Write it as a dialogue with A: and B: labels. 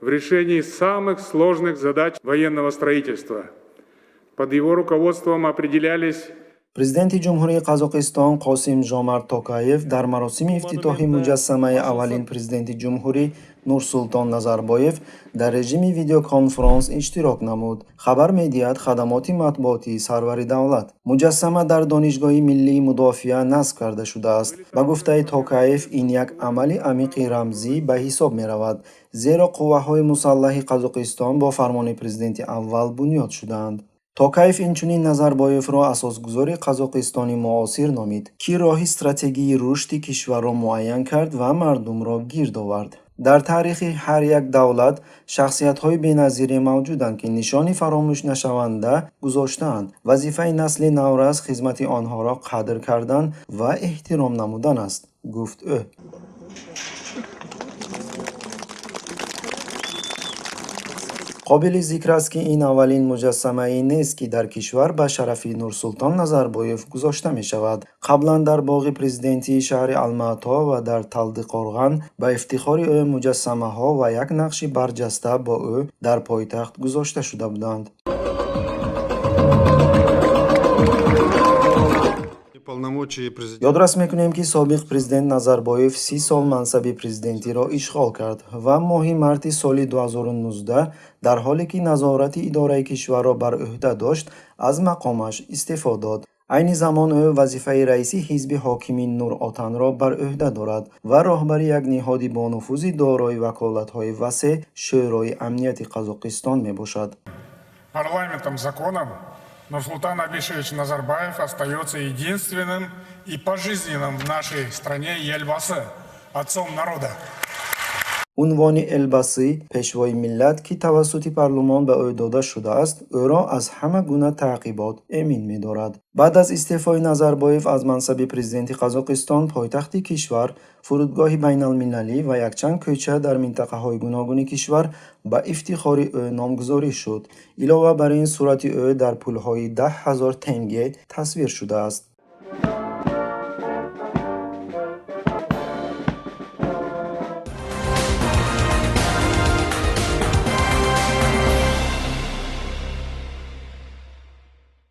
A: в решении самых сложных задач военного строительства. Под его руководством определялись
B: Президенти Ҷумҳурии Қазоқистон Қосим Жомарт Токаев дар маросими ифтитоҳи муҷассамаи аввалин президенти ҷумҳурӣ Нурсултон Назарбоев дар режими видеоконфронс иштирок намуд, хабар медиҳад хадамоти матбуотии сарвари давлат. Муҷассама дар Донишгоҳи миллии мудофиа насб карда шудааст. Ба гуфтаи Токаев, ин як амали амиқи рамзӣ ба ҳисоб меравад, зеро қувваҳои мусаллаҳи Қазоқистон бо фармони президенти аввал бунёд шудаанд. Токаев инчунин Назарбоевро асосгузори Қазоқистони муосир номид, ки роҳи стратегии рушди кишварро муайян кард ва мардумро гирд овард. Дар таърихи ҳар як давлат шахсиятҳои беназире мавҷуданд, ки нишони фаромӯшнашаванда гузоштаанд. Вазифаи насли наврас хизмати онҳоро қадр кардан ва эҳтиром намудан аст, гуфт ӯ. Қобили зикр аст, ки ин аввалин муҷассамае нест, ки дар кишвар ба шарафи Нурсултон Назарбоев гузошта мешавад. Қаблан дар боғи президентии шаҳри Алмаато ва дар Талдиқорған ба ифтихори ӯ муҷассамаҳо ва як нақши барҷаста бо ӯ дар пойтахт гузошта шуда буданд.
C: Полномочия президента.
B: Ёдрас мекунем, ки собиқ президент Назарбоев 30 сол мансаби президентиро ишғол кард ва моҳи марти соли 2019, дар ҳоле ки назорати идораи кишварро бар ӯҳда дошт, аз мақомаш истеъфо дод. Айни замон ӯ вазифаи раиси ҳизби ҳокими Нур Отанро бар ӯҳда дорад ва роҳбари як ниҳоди бонуфузи дорои ваколатҳои васеъ, Шӯрои амнияти Қазоқистон мебошад.
D: Парламентом законом Нурсултан Абишевич Назарбаев остается единственным и пожизненным в нашей стране Елбасы, отцом народа.
B: Унвони Элбасы, пешвои миллат, ки тавассути парлумон ба ӯ дода шудааст, ӯро аз ҳама гуна таъқибот эмин медорад. Баъд аз истеъфои Назарбоев аз мансаби президенти Қазоқистон, пойтахти кишвар, фурудгоҳи байналмилалӣ ва якчанд кӯча дар минтақаҳои гуногуни кишвар ба ифтихори ӯ номгузорӣ шуд. Илова бар ин, сурати ӯ дар пулҳои 10 000 тенге тасвир шудааст.